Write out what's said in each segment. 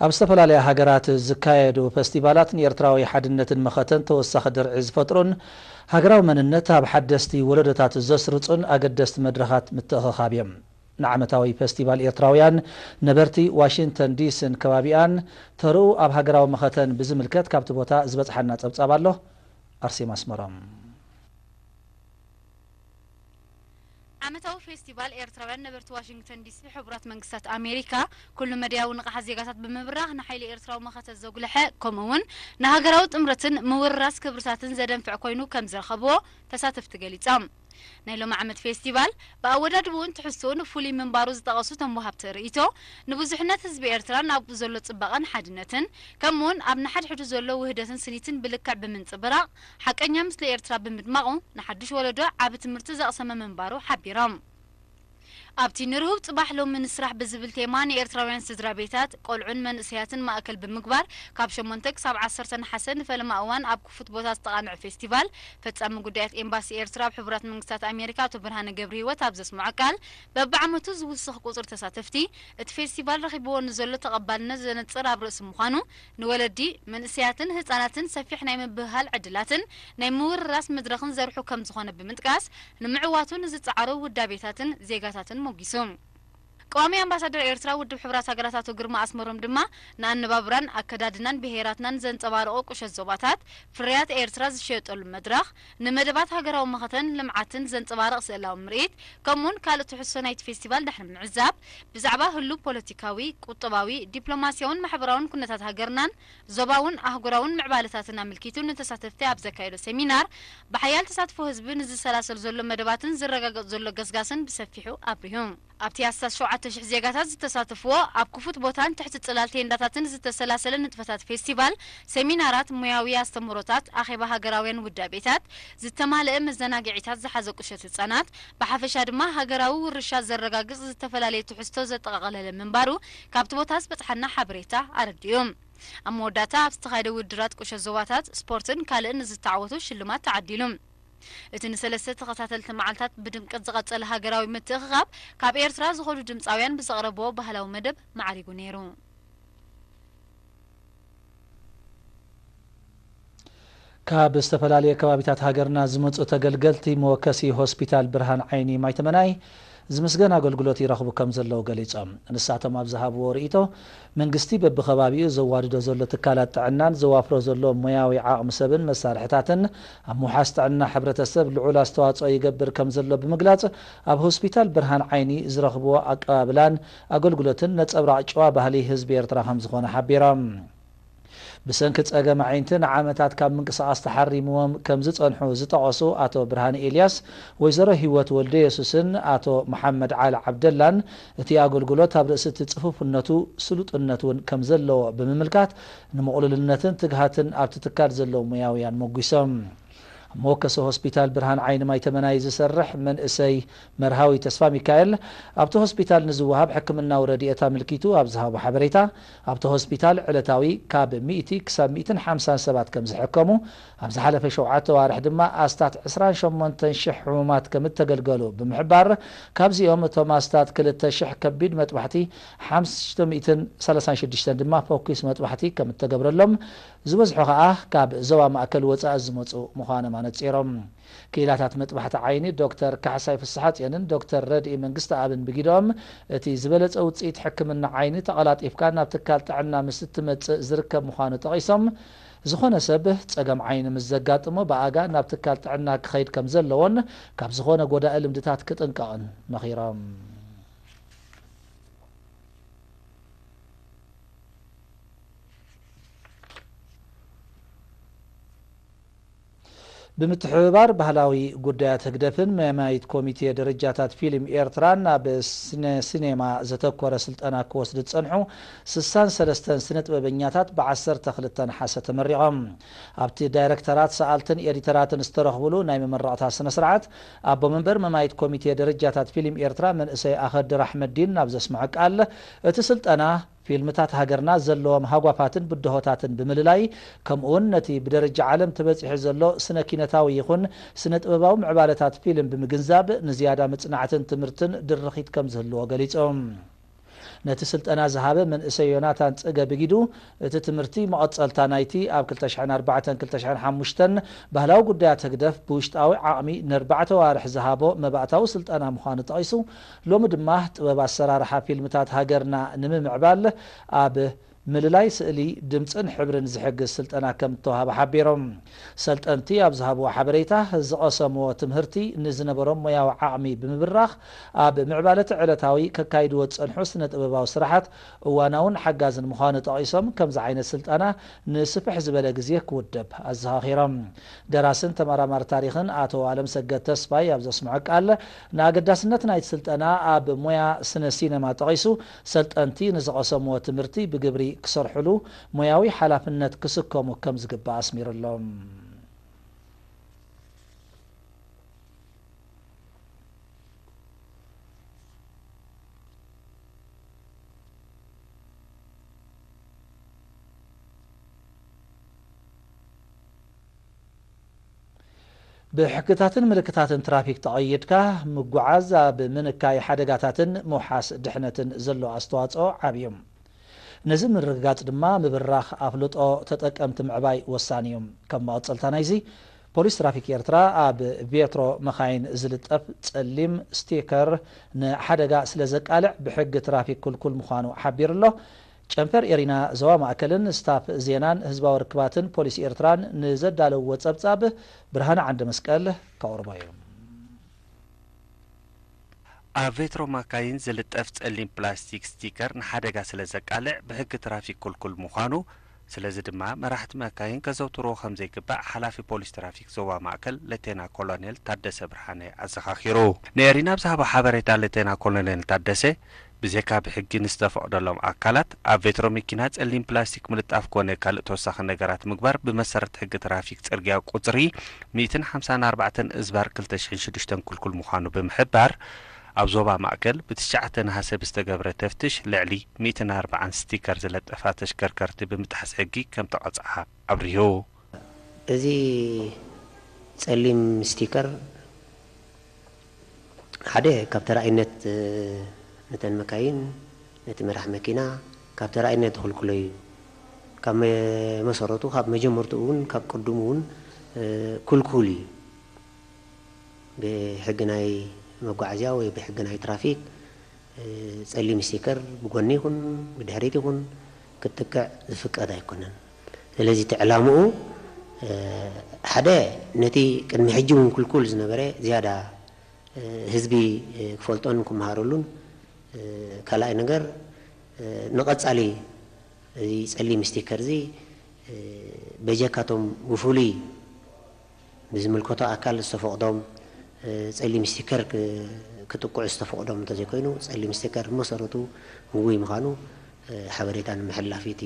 ኣብ ዝተፈላለያ ሃገራት ዝካየዱ ፈስቲቫላት ንኤርትራዊ ሓድነትን መኸተን ተወሳኺ ድርዒ ዝፈጥሩን ሃገራዊ መንነት ኣብ ሓደስቲ ወለዶታት ዘስርጹን ኣገደስቲ መድረኻት ምትእኽኻብ እዮም። ንዓመታዊ ፈስቲቫል ኤርትራውያን ነበርቲ ዋሽንግተን ዲሲን ከባቢኣን ተርኡ ኣብ ሃገራዊ መኸተን ብዝምልከት ካብቲ ቦታ ዝበጽሓና ጸብጻብ ኣሎ። ኣርሴማ ኣስመሮም። ዓመታዊ ፌስቲቫል ኤርትራውያን ነበርቲ ዋሽንግተን ዲሲ ሕቡራት መንግስታት ኣሜሪካ ኩሉ መድያዊ ንቕሓት ዜጋታት ብምብራኽ ንሓይሊ ኤርትራዊ መኸተ ዘጉልሐ፣ ከምኡ እውን ንሃገራዊ ጥምረትን ምውርራስ ክብርታትን ዘደንፍዕ ኮይኑ ከም ዝረኸብዎ ተሳተፍቲ ገሊጾም። ናይ ሎሚ ዓመት ፌስቲቫል ብኣወዳድብኡን ትሕዝትኡን ፍሉይ ምንባሩ ዝጠቐሱ እቶም ወሃብቲ ርእይቶ፣ ንብዙሕነት ህዝቢ ኤርትራን ኣብኡ ዘሎ ጽባቐን ሓድነትን፣ ከምኡውን ኣብ ንሓድሕዱ ዘሎ ውህደትን ስኒትን ብልክዕ ብምንጽብራቕ፣ ሓቀኛ ምስሊ ኤርትራ ብምድማቑ፣ ንሓድሽ ወለዶ ዓቢ ትምህርቲ ዘቕሰመ ምንባሩ ሓቢሮም። ኣብቲ ንርሁብ ጽባሕ ሎሚ ንስራሕ ብዝብል ቴማ ንኤርትራውያን ስድራ ቤታት፣ ቆልዑን መንእሰያትን ማእከል ብምግባር፣ ካብ ሸሞንተ ክሳብ ዓሰርተ ነሓሰ ንፈለማ እዋን ኣብ ክፉት ቦታ ዝተቓንዐ ፌስቲቫል፣ ፈጻሚ ጉዳያት ኤምባሲ ኤርትራ ኣብ ሕቡራት መንግስታት ኣሜሪካ ኣቶ ብርሃነ ገብረሂወት ኣብ ዘስምዖ ቃል፣ በብዓመቱ ዝውስኽ ቁጽሪ ተሳተፍቲ እቲ ፌስቲቫል ረኺብዎ ንዘሎ ተቐባልነት ዘነጽር ኣብ ርእሲ ምዃኑ፣ ንወለዲ፣ መንእሰያትን ህጻናትን ሰፊሕ ናይ ምብህሃል ዕድላትን ናይ ምውርራስ መድረኽን ዘርሑ ከም ዝኾነ ብምጥቃስ፣ ንምዕዋቱ ንዝጸዓሩ ውዳቤታትን ዜጋታትን ሞጊሱ። ቀዋሚ ኣምባሳደር ኤርትራ ውድብ ሕቡራት ሃገራት ኣቶ ግርማ ኣስመሮም ድማ፣ ንኣነባብራን ኣከዳድናን ብሄራትናን ዘንጸባርቑ ቁሸት ዞባታት፣ ፍርያት ኤርትራ ዝሸየጠሉ መድረኽ፣ ንመደባት ሃገራዊ መኸተን ልምዓትን ዘንጸባርቕ ስእላዊ ምርኢት፣ ከምኡውን ካልእ ትሕዝቶ ናይቲ ፌስቲቫል ድሕሪ ምዕዛብ፣ ብዛዕባ ህሉው ፖለቲካዊ፣ ቁጠባዊ፣ ዲፕሎማስያውን ማሕበራውን ኩነታት ሃገርናን ዞባውን ኣህጉራውን ምዕባለታትን ኣመልኪቱ ንተሳተፍቲ ኣብ ዘካየዶ ሴሚናር፣ ብሓያል ተሳትፎ ህዝቢ ንዝሰላሰል ዘሎ መደባትን ዝረጋገጽ ዘሎ ገስጋስን ብሰፊሑ ኣብሪሁ። ኣብቲ ኣስታት ሸውዓተ ሽሕ ዜጋታት ዝተሳተፍዎ፣ ኣብ ክፉት ቦታን ትሕቲ ጽላል ቴንዳታትን ዝተሰላሰለ ንጥፈታት ፌስቲቫል፣ ሴሚናራት፣ ሞያዊ ኣስተምህሮታት፣ ኣኼባ ሃገራውያን ውዳቤታት፣ ዝተማልአ መዘናግዒታት ዝሓዘ ቁሸት ህጻናት፣ ብሓፈሻ ድማ ሃገራዊ ውርሻ ዘረጋግጽ ዝተፈላለየ ትሕዝቶ ዘጠቓለለ ምንባሩ ካብቲ ቦታ ዝበጽሓና ሓበሬታ ኣረዲኡ። ኣብ መወዳእታ ኣብ ዝተኻየደ ውድድራት ቁሸት ዞባታት፣ ስፖርትን ካልእን ንዝተዓወቱ ሽልማት ተዓዲሉ። እቲ ንሰለስተ ተኸታተልቲ መዓልታት ብድምቀት ዝቐጸለ ሃገራዊ ምትእኽኻብ፣ ካብ ኤርትራ ዝኾዱ ድምጻውያን ብዘቕረብዎ ባህላዊ መደብ ማዕሪጉ ነይሩ። ካብ ዝተፈላለየ ከባቢታት ሃገርና ዝመጹ ተገልገልቲ መወከሲ ሆስፒታል ብርሃን ዓይኒ ማይተመናይ ዝምስገን ኣገልግሎት ይረኽቡ ከም ዘለዉ ገሊጾም። ንሳቶም ኣብ ዝሃብዎ ርእይቶ፣ መንግስቲ በብኸባቢኡ ዘዋድዶ ዘሎ ትካላት ጥዕናን ዘዋፍሮ ዘሎ ሞያዊ ዓቕሚ ሰብን መሳርሕታትን ኣብ ምውሓስ ጥዕና ሕብረተሰብ ልዑል ኣስተዋጽኦ ይገብር ከም ዘሎ ብምግላጽ፣ ኣብ ሆስፒታል ብርሃን ዓይኒ ዝረኽብዎ ኣቀባብላን ኣገልግሎትን ነጸብራቕ ጨዋ ባህሊ ህዝቢ ኤርትራ ከም ዝኾነ ሓቢሮም። ብሰንኪ ጸገም ኣዒንቲ ንዓመታት ካብ ምንቅስቓስ ተሓሪምዎም ከም ዝጸንሑ ዝጠቐሱ ኣቶ ብርሃነ ኤልያስ፣ ወይዘሮ ህይወት ወልደየሱስን ኣቶ መሓመድ ዓሊ ዓብደላን፣ እቲ ኣገልግሎት ኣብ ርእሲ እቲ ጽፉፍነቱ ስሉጥነት እውን ከም ዘለዎ ብምምልካት፣ ንምቕሉልነትን ትግሃትን ኣብቲ ትካል ዘለዉ ሞያውያን ሞጒሶም። ኣብ መወከሲ ሆስፒታል ብርሃን ዓይኒ ማይተመናይ ዝሰርሕ መንእሰይ መርሃዊ ተስፋ ሚካኤል፣ ኣብቲ ሆስፒታል ንዝወሃብ ሕክምናዊ ረድኤት ኣመልኪቱ ኣብ ዝሃቦ ሓበሬታ፣ ኣብቲ ሆስፒታል ዕለታዊ ካብ ሚእቲ ክሳብ ሚእትን ሓምሳን ሰባት ከም ዝሕከሙ፣ ኣብ ዝሓለፈ ሸውዓተ ኣዋርሕ ድማ ኣስታት ዕስራን ሸሞንተን ሽሕ ሕሙማት ከም እተገልገሉ ብምሕባር፣ ካብዚኦም እቶም ኣስታት ክልተ ሽሕ ከቢድ መጥባሕቲ፣ ሓሙሽተ ሚእትን ሰላሳን ሽዱሽተን ድማ ፈኲስ መጥባሕቲ ከም እተገብረሎም፣ ዝበዝሑ ከኣ ካብ ዞባ ማእከል ወጻኢ ዝመጹ ምዃኖም ኣነጺሮም። ክኢላታት መጥባሕቲ ዓይኒ ዶክተር ካሕሳይ ፍስሓጽዮንን ዶክተር ረድኢ መንግስተኣብን ብጊደኦም፣ እቲ ዝበለጸ ውጽኢት ሕክምና ዓይኒ ተቐላጢፍካ ናብ ትካል ጥዕና ምስ እትመጽእ ዝርከብ ምዃኑ ጠቒሶም፣ ዝኾነ ሰብ ጸገም ዓይኒ ምስ ዘጋጥሞ ብኣጋ ናብ ትካል ጥዕና ክኸይድ ከም ዘለዎን ካብ ዝኾነ ጎዳኢ ልምድታት ክጥንቀቕን መኺሮም። ብምትሕብባር ባህላዊ ጉዳያት ህግደፍን መያማይት ኮሚቴ ደረጃታት ፊልም ኤርትራን፣ ናብ ስነ-፣ ሲኔማ ዘተኮረ ስልጠና ክወስዱ ዝጸንሑ ስሳን ሰለስተን ስነ ጥበበኛታት ብዓሰርተ ክልተ ነሓሰ ተመሪቖም። ኣብቲ ዳይረክተራት፣ ሰኣልትን ኤዲተራትን ዝተረኽብሉ ናይ መመረቕታ ስነ ስርዓት፣ ኣቦ መንበር መማይት ኮሚቴ ደረጃታት ፊልም ኤርትራ መንእሰይ ኣኸድር ኣሕመዲን ኣብ ዘስምዖ ቃል፣ እቲ ስልጠና ፊልምታት ሃገርና ዘለዎም ሃጓፋትን ብድሆታትን ብምልላይ፣ ከምኡውን ነቲ ብደረጃ ዓለም ተበጺሑ ዘሎ ስነ ኪነታዊ ይኹን ስነ ጥበባዊ ምዕባለታት ፊልም ብምግንዛብ፣ ንዝያዳ መጽናዕትን ትምህርትን ድርኺት ከም ዝህልዎ ገሊጹ። ነቲ ስልጠና ዝሃበ መንእሰይ ዮናታን ጽገ ብጊዱ፣ እቲ ትምህርቲ መቐጸልታ ናይቲ ኣብ ክልተ ሽሕን ኣርባዕተን ክልተ ሽሕን ሓሙሽተን ባህላዊ ጉዳያት ህግደፍ ብውሽጣዊ ዓቕሚ ንኣርባዕተ ዋርሕ ዝሃቦ መባእታዊ ስልጠና ምዃኑ ጠቒሱ፣ ሎሚ ድማ ጥበብ ኣሰራርሓ ፊልምታት ሃገርና ንምምዕባል ኣብ ምልላይ ስእሊ፣ ድምጽን ሕብርን ዝሕግዝ ስልጠና ከም እተዋህበ ሓቢሮም። ሰልጠንቲ ኣብ ዝሃብዎ ሓበሬታ፣ ዝቐሰምዎ ትምህርቲ ንዝነበሮም ሞያዊ ዓቕሚ ብምብራኽ፣ ኣብ ምዕባለ እቲ ዕለታዊ ከካይድዎ ዝጸንሑ ስነ ጥበባዊ ስራሓት እዋናውን ሓጋዝን ምዃኑ ጠቒሶም፣ ከምዚ ዓይነት ስልጠና ንስፍሕ ዝበለ ግዜ ክውደብ ኣዘኻኺሮም። ደራስን ተመራማሪ ታሪኽን ኣቶ ኣለምሰገድ ተስፋይ ኣብ ዘስምዖ ቃል፣ ንኣገዳስነት ናይቲ ስልጠና ኣብ ሞያ ስነ ሲነማ ጠቒሱ፣ ሰልጠንቲ ንዝቐሰምዎ ትምህርቲ ብግብሪ ክሰርሕሉ ሞያዊ ሓላፍነት ክስከሙ ከም ዝግባእ ኣስሚሩሎም። ብሕግታትን ምልክታትን ትራፊክ ተቐይድካ ምጉዓዝ ኣብ ምንካይ ሓደጋታትን ምውሓስ ድሕነትን ዘሎ ኣስተዋጽኦ ዓብዩ። ነዚ ምርግጋጽ ድማ ምብራኽ ኣፍልጦ ተጠቀምቲ ምዕባይ ወሳኒ እዩ። ከም መቐጸልታ ናይዚ፣ ፖሊስ ትራፊክ ኤርትራ ኣብ ቬትሮ መኻይን ዝልጠፍ ጸሊም ስቲከር ንሓደጋ ስለ ዘቃልዕ ብሕጊ ትራፊክ ክልኩል ምዃኑ ሓቢሩ ኣሎ። ጨንፈር ኤሪና ዞባ ማእከልን ስታፍ ዜናን ህዝባዊ ርክባትን ፖሊስ ኤርትራን ንዘዳለውዎ ጸብጻብ ብርሃነ ዓንደ መስቀል ከቕርቦ እዩ። ኣብ ቬትሮ መካይን ዝልጠፍ ጸሊም ፕላስቲክ ስቲከር ንሓደጋ ስለ ዘቃልዕ ብሕጊ ትራፊክ ክልኩል ምዃኑ፣ ስለዚ ድማ መራሕቲ መካይን ከዘውትርዎ ከም ዘይግባእ ሓላፊ ፖሊስ ትራፊክ ዞባ ማእከል ሌቴና ኮሎኔል ታደሰ ብርሃነ ኣዘኻኺሩ። ንኤሪና ኣብ ዝሃቦ ሓበሬታ ሌቴና ኮሎኔል ታደሰ፣ ብዘይካ ብሕጊ ንዝተፈቕደሎም ኣካላት ኣብ ቬትሮ መኪና ጸሊም ፕላስቲክ ምልጣፍ ኮነ ካልእ ተወሳኺ ነገራት ምግባር ብመሰረት ሕጊ ትራፊክ ጽርግያ ቁጽሪ ሚእትን ሓምሳን ኣርባዕተን እዝባር ክልተ ሽሕን ሽዱሽተን ክልኩል ምዃኑ ብምሕባር፣ ኣብ ዞባ ማእከል ብትሽዓተ ነሃሰ ብዝተገብረ ተፍትሽ ልዕሊ ሚእትን ኣርባዓን ስቲከር ዝለጠፋ ተሽከርከርቲ ብምጥሓስ ሕጊ ከም ተቐጽዓ ኣብሪሁ። እዚ ጸሊም ስቲከር ሓደ ካብ ተራእይነት፣ እ፣ ነተን መካይን፣ ነቲ መራሕ መኪና ካብ ተራእይነት ዝኽልክሎ እዩ። ካብ መ-፣ መሰረቱ፣ ካብ መጀመርትኡ እውን፣ ካብ ቅድሙ እውን፣ እ፣ ክልኩል እዩ። ብሕጊ ናይ መጓዓዝያ ወይ ብሕጊ ናይ ትራፊክ፣ እ፣ ጸሊም ስቲከር ብጎኒ ይኹን ብድሕሪት ይኹን ክትጥቅዕ ዝፍቀድ ኣይኮነን። ስለዚ እቲ ዕላምኡ፣ እ፣ ሓደ ነቲ ቅድሚ ሕጂ እውን ክልኩል ዝነበረ ዝያዳ፣ እ፣ ህዝቢ፣ እ፣ ክፈልጦን ክመሃረሉን፣ እ፣ ካልኣይ ነገር፣ እ፣ ንቐጻሊ እዚ ጸሊም ስቲከር እዚ፣ እ፣ በጀካቶም ብፍሉይ ብዝምልከቶ ኣካል ዝተፈቕዶም፣ እ፣ ጸሊም ስቲከር ክ-፣ ክጥቅዑ ዝተፈቕዶም እንተዘይኮይኑ፣ ጸሊም ስቲከር ብመሰረቱ ግጉይ ምዃኑ፣ እ፣ ሓበሬታ ንምሕልላፍ እዩ እቲ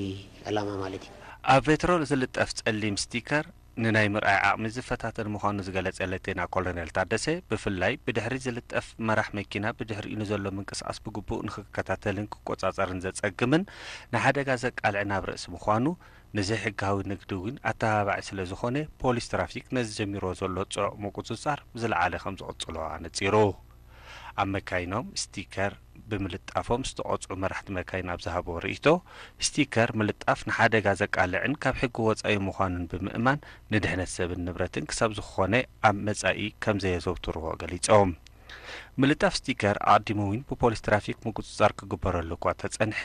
ዕላማ ማለት እዩ። ኣብ ቬትሮ ዝልጠፍ ጸሊም ስቲከር ንናይ ምርኣይ ዓቕሚ ዝፈታተን ምዃኑ ዝገለጸ ሌቴና ኮሎኔል ታደሰ፣ ብፍላይ ብድሕሪ ዝልጠፍ መራሕ መኪና ብድሕሪኡ ንዘሎ ምንቅስቓስ ብግቡእ ንክከታተልን ክቆጻጸርን ዘጸግምን ንሓደጋ ዘቃልዕን ኣብ ርእሲ ምዃኑ፣ ንዘይሕጋዊ ንግዲ እውን ኣተባባዒ ስለ ዝኾነ፣ ፖሊስ ትራፊክ ነዚ ጀሚርዎ ዘሎ ጽዑቕ ምቁጽጻር ብዝለዓለ ከም ዝቕጽሎ ኣነጺሩ። ኣብ መካይኖም ስቲከር ብምልጣፎም ዝተቖጽዑ መራሕቲ መካይን ኣብ ዝሃብዎ ርእይቶ፣ ስቲከር ምልጣፍ ንሓደጋ ዘቃልዕን ካብ ሕጊ ወጻኢ ምዃኑን ብምእማን፣ ንድሕነት ሰብን ንብረትን ክሳብ ዝኾነ ኣብ መጻኢ ከም ዘየዘውትርዎ ገሊጾም። ምልጣፍ ስቲከር ኣቐዲሙ እውን ብፖሊስ ትራፊክ ምቁጽጻር ክግበረሉ እኳ ተጸንሐ፣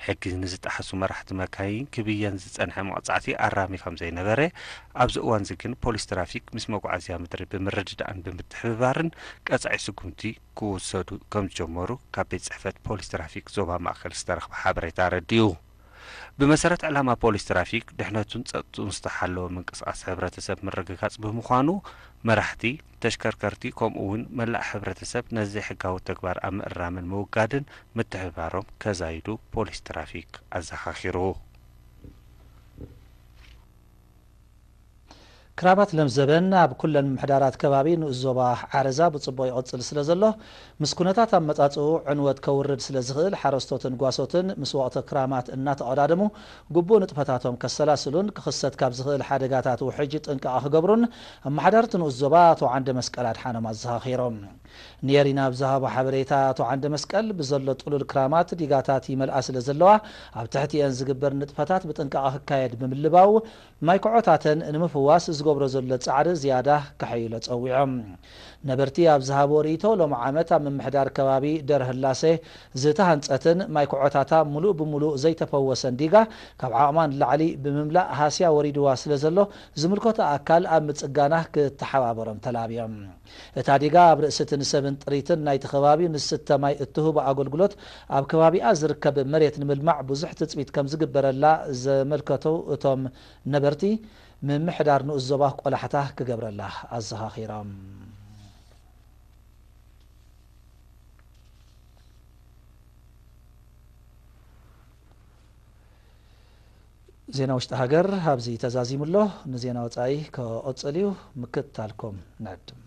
ሕጊ ንዝጠሓሱ መራሕቲ መካይን ክብየን ዝጸንሐ መቕጻዕቲ ኣራሚ ከም ዘይነበረ፣ ኣብዚ እዋንዚ ግን ፖሊስ ትራፊክ ምስ መጓዓዝያ ምድሪ ብምርድዳእን ብምትሕብባርን ቀጻዒ ስጉምቲ ክውሰዱ ከም ዝጀመሩ ካብ ቤት ጽሕፈት ፖሊስ ትራፊክ ዞባ ማእከል ዝተረኽበ ሓበሬታ ኣረዲኡ። ብመሰረት ዕላማ ፖሊስ ትራፊክ፣ ድሕነቱን ጸጥትኡን ዝተሓለወ ምንቅስቓስ ሕብረተሰብ ምርግጋጽ ብምዃኑ፣ መራሕቲ፣ ተሽከርከርቲ፣ ከምኡ እውን መላእ ሕብረተሰብ ነዚ ዘይሕጋዊ ተግባር ኣብ ምእራምን ምውጋድን ምትሕብባሮም ከዛይዱ ፖሊስ ትራፊክ ኣዘኻኺሩ። ክራማት ለምዘበን ኣብ ኩለን ምምሕዳራት ከባቢ ንኡስ ዞባ ዓረዛ ብጽቡቕ ይቕጽል ስለ ዘሎ፣ ምስ ኩነታት ኣመጻጽኡ ዕንወት ከውርድ ስለ ዝኽእል፣ ሓረስቶትን ጓሶትን ምስ ወቕቲ ክራማት እናተቐዳደሙ ግቡእ ንጥፈታቶም ከሰላስሉን ክኽሰት ካብ ዝኽእል ሓደጋታት ውሕጅ ጥንቃቐ ክገብሩን ኣመሓዳርቲ ንኡስ ዞባ ኣቶ ዓንደ መስቀል ኣድሓኖም ኣዘኻኺሮም። ንኤሪና ኣብ ዝሃቦ ሓበሬታ፣ ኣቶ ዓንደ መስቀል፣ ብዘሎ ጥሉል ክራማት ዲጋታት ይመልኣ ስለ ዘለዋ፣ ኣብ ትሕቲኤን ዝግበር ንጥፈታት ብጥንቃቐ ክካየድ ብምልባው፣ ማይ ኩዖታተን ንምፍዋስ ዝገብሮ ዘሎ ጻዕሪ ዝያዳ ከሐይሎ ጸዊዖም። ነበርቲ ኣብ ዝሃቦ ርእይቶ፣ ሎም ዓመት ኣብ ምምሕዳር ከባቢ ደርህላሴ ዝተሃንጸትን ማይ ኩዖታታ ምሉእ ብምሉእ ዘይተፈወሰን ዲጋ፣ ካብ ዓቕማ ንላዕሊ ብምምላእ ሃስያ ወሪድዋ ስለ ዘሎ፣ ዝምልከቶ ኣካል ኣብ ምጽጋና ክተሓባበሮም ተላብዮም። እታ ዲጋ ኣብ ርእስቲ ንሰብን ጥሪትን ናይቲ ከባቢ ንዝስተ ማይ እትህቦ ኣገልግሎት፣ ኣብ ከባቢኣ ዝርከብ መሬት ንምልማዕ ብዙሕ ትጽቢት ከም ዝግበረላ ዘመልከቱ እቶም ነበርቲ፣ ምምሕዳር ንኡስ ዞባ ቆላሕታ ክገብረላ ኣዘኻኺሮም። ዜና ውሽጢ ሃገር ኣብዚ ተዛዚሙ ኣሎ። ንዜና ወጻኢ ክቕጽል እዩ፣ ምክትታልኩም ንዕድም።